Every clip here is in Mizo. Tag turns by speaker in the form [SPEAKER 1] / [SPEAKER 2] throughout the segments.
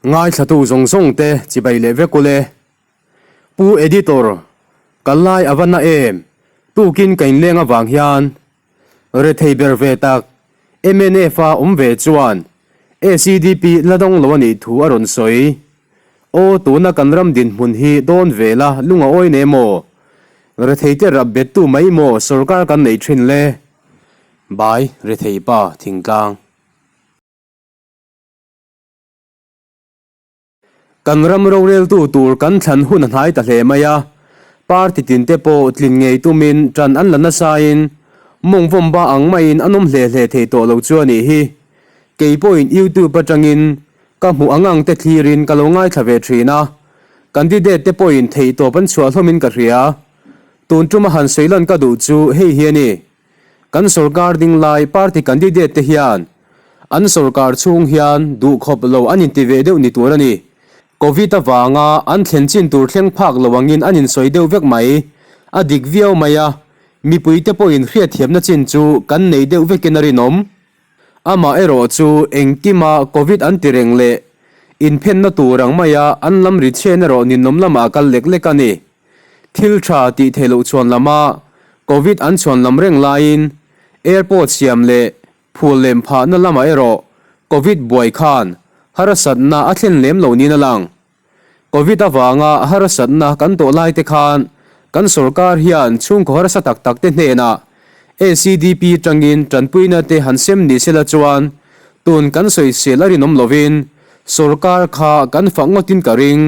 [SPEAKER 1] Ngaithlatu zawng zawng te chibai leh vek ule. Pu Editor, kal lai a va na em? Tukin ka inleng avang hian rethei ber ve tak mnf a awm ve chuan ACDP la dawng lo a nih thu a rawn sawi. Aw tuna kan ram dinhmun hi dawn ve la lung a awi ne maw? Rethei te rap bettu mai maw sorkar kan neih thin le? Bai rethei pa thingtlang. Kan ram roreltu tur kan thlan hun a hnai ta hle mai a, party tinte pawh tlin ngei tumin ṭan an la nasain mawngvawmba ang maiin an awm hle hle thei tawh lo chu a nih hi. Kei pawhin YouTube aṭangin ka hmuh ang ang te thlirin ka lo ngaithla ve ṭhin a, candidate te pawhin theihtawp an chhuah hlawmin ka hria. Tun ṭuma han sawi lan ka duh chu hei hi a ni. Kan sorkar ding lai party candidate te hian an sorkar chhung hian duh khawp lo an inti ve deuh ni tur a ni. Covid avanga an thlen chin tur thleng phak lo angin an insawi deuh vek mai. A dik viau mai a, mipui te pawhin hriatthiamna chin chu kan nei deuh vekin a rinawm. Amah erawh chu engkima Covid an ti reng leh inphenna tur ang maia an lam ri chhen erawh ninawm lamah a kal lek lek a ni. Thil tha tih theih loh chhuan lama Covid an chhuan lam reng laiin airport siam leh phul lem phahna lamah erawh Covid buai khan harsatna a thlen lem lo niin a lang. Covid avanga harsatna kan tawh lai te khan kan sorkar hian chhungkaw harsa tak tak te hnenah ACDP tangin tanpuina te han sem ni sela chuan tun kan sawisel a rinawm lovin sorkar kha kan fak ngawtin ka ring.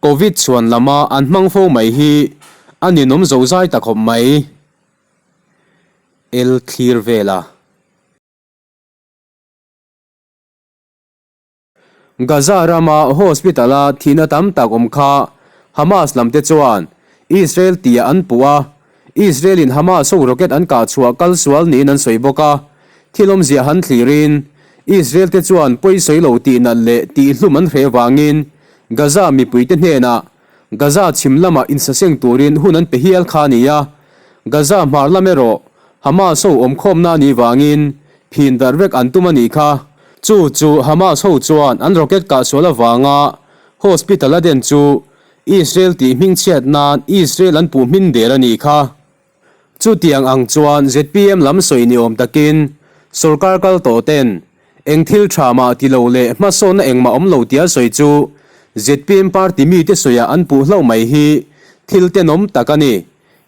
[SPEAKER 1] Covid chhuan lama an hmang fo mai hi a ninawm zo zai ta khawp mai. El thlir vel a. Gaza rama hospital-a thihna tam tak awm kha Hamas lamte chuan Israel tia an puh a, Israel-in Hamas ho rocket an kah chhuah kal sual niin an sawi bawk a, thil awmzia han thlirin Israel te chuan pawi sawi lo tih nalh leh tih hlum an hreh vangin Gaza mipuite hnenah Gaza chhim lamah insaseng turin hun an pe hial kha a ni a, Gaza hmar lam erawh Hamas ho awmkhawmna a nih vangin phin darh vek an tum a nih kha. Chu chu Hamas ho chuan an rocket kah sual avanga hospital a den chu Israel tih hmingchhiat nan Israel an puh hmin der a nih kha. Chutiang ang chuan zpm lam sawi ni awm takin sorkar kal tawh ten eng thil tha mah ti lo leh hmasawnna engmah awm lo tia sawi chu zpm party mite sawiah an puh hlauh mai hi thil tenawm tak a ni.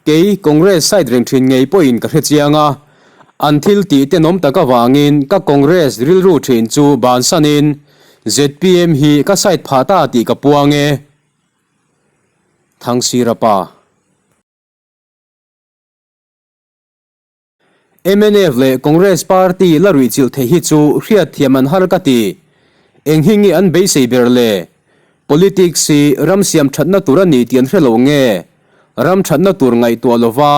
[SPEAKER 1] Kei Congress side reng thin ngei pawhin ka hre chiang a, an thil tih tenawm tak avangin ka Congress rilru thin chu bansanin zpm hi ka side phah ta tih ka puang e. Thangsira pa. Mnf leh Congress party la ruihchilh theih hi chu hriatthiam an har ka ti. Eng hi nge an beisei ber le? Politics hi ram siam thatna tur a ni tih an hre lo nge? Ram thatna tur ngaihtuah lova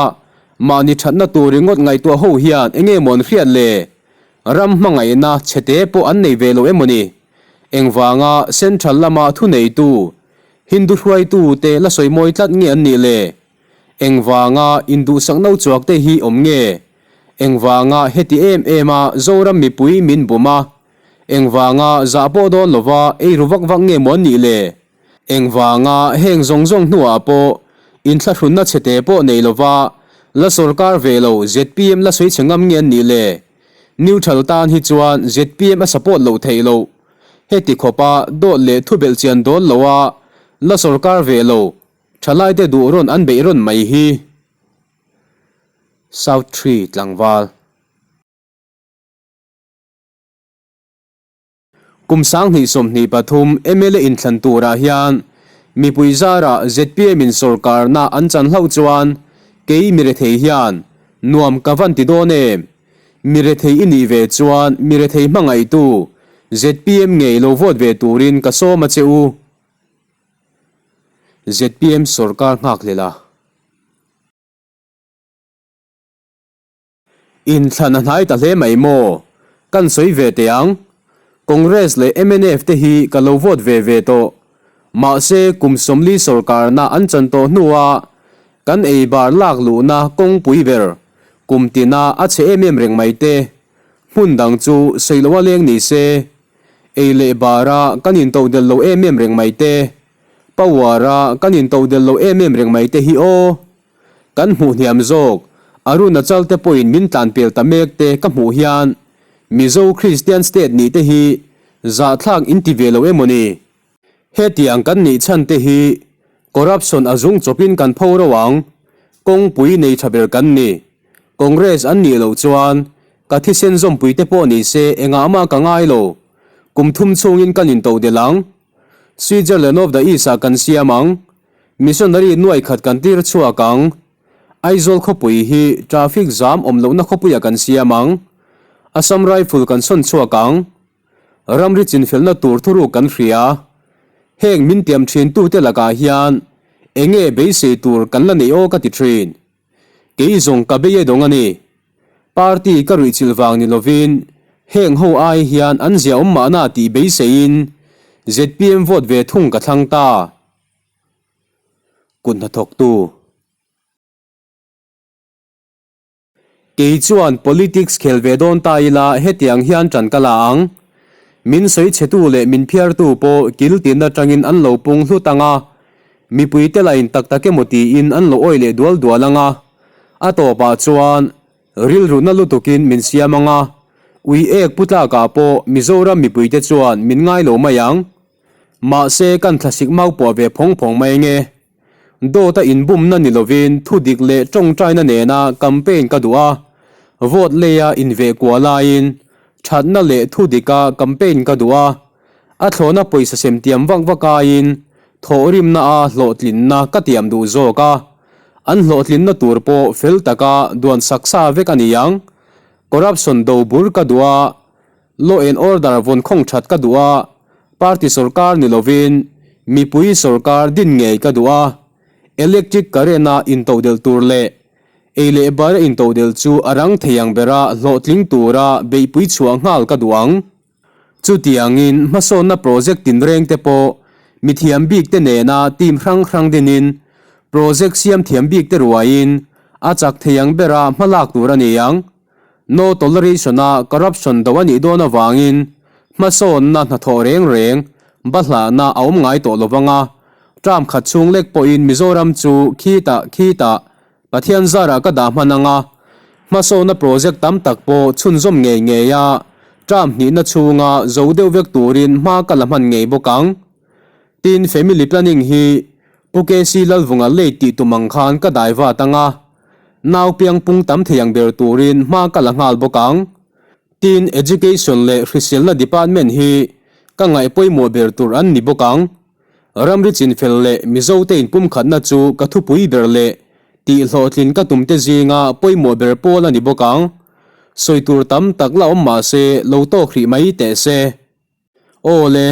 [SPEAKER 1] mahni thatna tur ringawt ngaihtuah ho hian eng nge maw an hriat le? Ram hmangaihna chhete pawh an nei ve lo emaw ni? Engvanga Central lama thuneitu Hindu hruaitute la sawi mawi tlat nge an nih le? Engvanga induhsak no chuak te hi awm nge? Engvanga heti em em a Zoram mipui min bum a? Engvanga zah pawh dawn lova ei ru vak vak nge maw an nih le? Engvanga heng zawng zawng hnuah pawh inthlahrunna chhete pawh nei lova la sorkar ve lo zpm la sawi chhe ngam nge an nih le? Neutral tan hi chuan zpm a support loh theih loh. Heti khawpa dawt leh thubelh chian dawn loa la sorkar ve lo Thalaite duh rawn an beih rawn mai hi South Tree tlangval. Kum 2023 mla inthlan turah hian mipui zarah zpm in sawrkarna an chan hlauh chuan kei mirethei hian nuam ka van ti dawn em? Mirethei i nih ve chuan mirethei hmangaihtu zpm ngei lo vote ve turin ka sawm a che u. Zpm sorkar nghak hlel a. Inthlan a hnai ta hle mai maw? Kan sawi ve teh ang. Congress leh mnf te hi ka lo vote ve ve tawh. Mahse kum 40 sorkarna an chan tawh hnua kan ei bar lak luhna kawngpui ber kum tina a chhe em em reng mai te. Hmun dang chu sawi loa leng ni se. Ei leh bara kan intodelh lo em em reng mai te, power-a kan intodelh lo em em reng mai te hi aw. Kan hmuh hniam zawk, Arunachal te pawhin min tlanpel ta mek te ka hmuh hian Mizo Kristian state nih te hi zahthlak in ti ve lo emaw ni? Hetiang kan nih chhan te hi corruption a zung chawpin kan pho ro ang, kawngpui nei tha ber kan ni. Congress an nih loh chuan ka thisen zawmpui te pawh ni se engah mah ka ngai lo. Kum thum chhungin kan intodelh ang. Switzerland of the East ah kan siam ang. Missionary nuai khat kan tir chhuak ang. Aizawl khawpui hi traffic zam awm lohna khawpuiah kan siam ang. Assam Rifle kan sawn chhuak ang. Ramri chinfelna tur thuruk kan hria. Heng min tiam thintute lakah hian enge beisei tur kan la neih aw ka ti thin. Kei zawng ka bei e dawng a ni. Party ka ruihchilh vang ni lovin heng ho ai hian an zia awm mahna tih beiseiin zpm vote ve thung ka thlang ta. Kut hnathawktu. Kei chuan politics khel ve dawn ta ila hetiang hian ṭan ka la ang. Min sawi chhetu leh min phiartu pawh kil tin aṭangin an lo pung hlut ang a, mipuite la in tak tak emaw tiin an lo awih leh dual dual ang a. A tawpah chuan rilruna lutukin min siam ang a, ui ek pu tlakah pawh Mizoram mipuite chuan min ngai lo mai ang. Mahse kan thlasik mau puah ve phawng phawng mai nge. Dawta inbumna ni lovin thudik leh tawngtaina nena campaign ka duh a, vote leia inveh kuah laiin thatna leh thudika campaign ka duh a, a thlawhna pawisa sem tiam vak vak aiin thawhrimna a hlawhtlinna ka tiam duh zawk a, an hlawhtlinna tur pawh fel taka duan sak sa vek a ni ang. Corruption do bur ka duh a, Law and order vawn khawng that ka duh a, party sorkar ni lovin mipui sorkar din ngei ka duh a, electric current a intodelh tur leh ei leh bar a intodelh chu a rang thei ang bera hlawhtling tura beihpui chhuah nghal ka duh ang. Chutiangin hmasawnna project tinreng te pawh mithiam bik te nena team hrang hrang dinin project siam thiam bik te ruaiin a chak thei ang bera hmalak tur a ni ang. No toleration-a corruption do a nih dawn avangin hmasawnna hnathawh reng reng bahlahna a awm ngai tawh lovang a, term khat chhung lek pawhin Mizoram chu khitah khitah Pathian zarah ka dah hman ang a, hmasawnna project tam tak pawh chhunzawm ngei ngei a, term hnihna chhunga zo deuh vek turin hma ka la hman ngei bawk ang. Tin, family planning hi Pu KC Lalvunga late tih tum ang khan ka dai vat ang a, Nau piang pung tam thei ang ber turin hma ka la nghal bawk ang. Tin, Education leh Hriselna Department hi ka ngaih pawimawh ber tur an ni bawk ang. Ramri chinfel leh Mizote inpumkhatna chu ka thupui ber leh tihhlawhtlin ka tumte zinga pawimawh ber pawl a ni bawk ang. Sawi tur tam tak la awm mah se lo tawk hrih mai teh se. Aw le,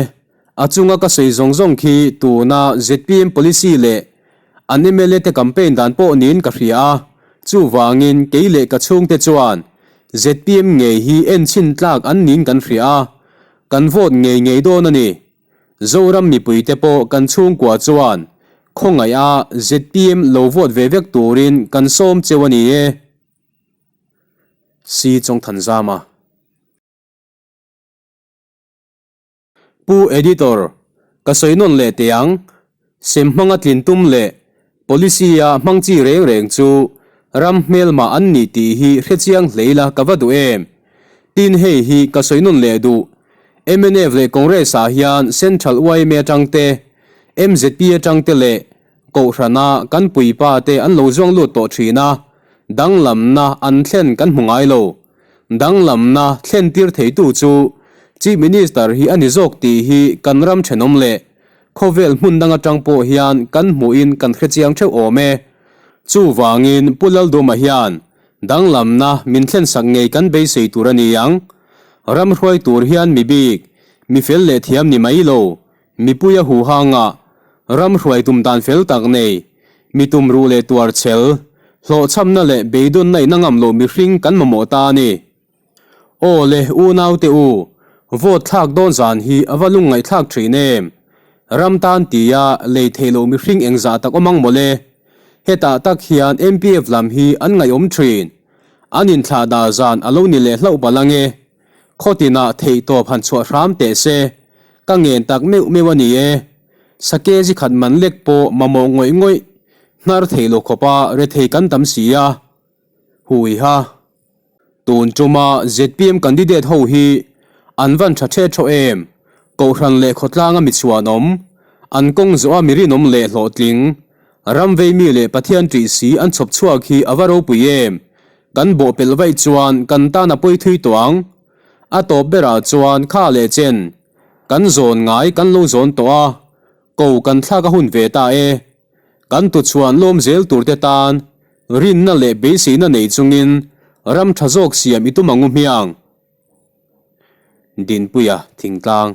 [SPEAKER 1] a chunga ka sawi zawng zawng khi tuna zpm policy leh an mla te campaign dan pawh niin ka hria a, chuvangin kei leh ka chhungte chuan zpm ngei hi enchhin tlak an niin kan hria a, kan vote ngei ngei dawn a ni. Zoram mipuite pawh kan chhungkua chuan khawngaih a zpm lo vote ve vek turin kan sawm cheu a ni e. Si Chawngthanzama. Pu Editor, ka sawi nawn leh teh ang, sem hmanga tlin tum leh policy a hmang chi reng reng chu ram hmelmah an ni tih hi hrechiang hlei la ka va duh em. Tin hei hi ka sawi nawn leh duh, mnf leh Congress ah hian Central yma atang te, mzp atang te leh Kohhrana kan puipa te an lo zuang lut tawh thin a, danglamna an thlen kan hmu ngai lo. Danglamna thlentir theitu chu Chief Minister hi a ni zawk tih hi kan ram thenawm leh khawvel hmun dang atang pawh hian kan hmuhin kan hrechiang theuh awm e. Chuvangin Pu Lalduma hian danglamna min thlensak ngei kan beisei tur a ni ang. Ram hruai tur hian mi bik, mi fel leh thiam ni mai lo, Mipui a huhang a, ram hruai tum dan fel tak nei, mi tum ruh leh tuar chhel, hlawhchhamna leh beidawnna in a ngam loh mihring kan mamawh ta a ni. Aw le, unaute u, vote thlak dawn zan hi a va lungngaihthlak thin em? Ram tan tia lei theih loh mihring engzah tak awm ang mawle? Hetah tak hian MPF lam hi an ngaihawm thin. An inthlahdah zan a lo ni leh hlauh palh ange. Khawtinah theihtawp han chhuah hram teh se, ka ngen tak meuh meuh a ni e. Sake zi khat man lek pawh mamawh ngawih ngawih hnar theih lo khawpa rethei kan tam si a. Hui ha. Tun tuma zpm candidate ho hi an van tha the thaw em? Kohhran leh khawtlanga mi chhuanawm, an kawng zawha mi rinawm leh hlawhtling, ram vei mi leh Pathian ṭih si an chhawp chhuak hi a va ropui em? Kan bawhpelh vaih chuan kan tan a pawi thui tawh ang. A tawp berah chuan kha leh chen, kan zawn ngai kan lo zawn tawh a, ko kan thlak a hun ve ta e. Kan tuchhuan lawm zel turte tan rinna leh beiseina nei chungin ram tha zawk siam i tum ang u hmiang. Dinpuia Thingtlang.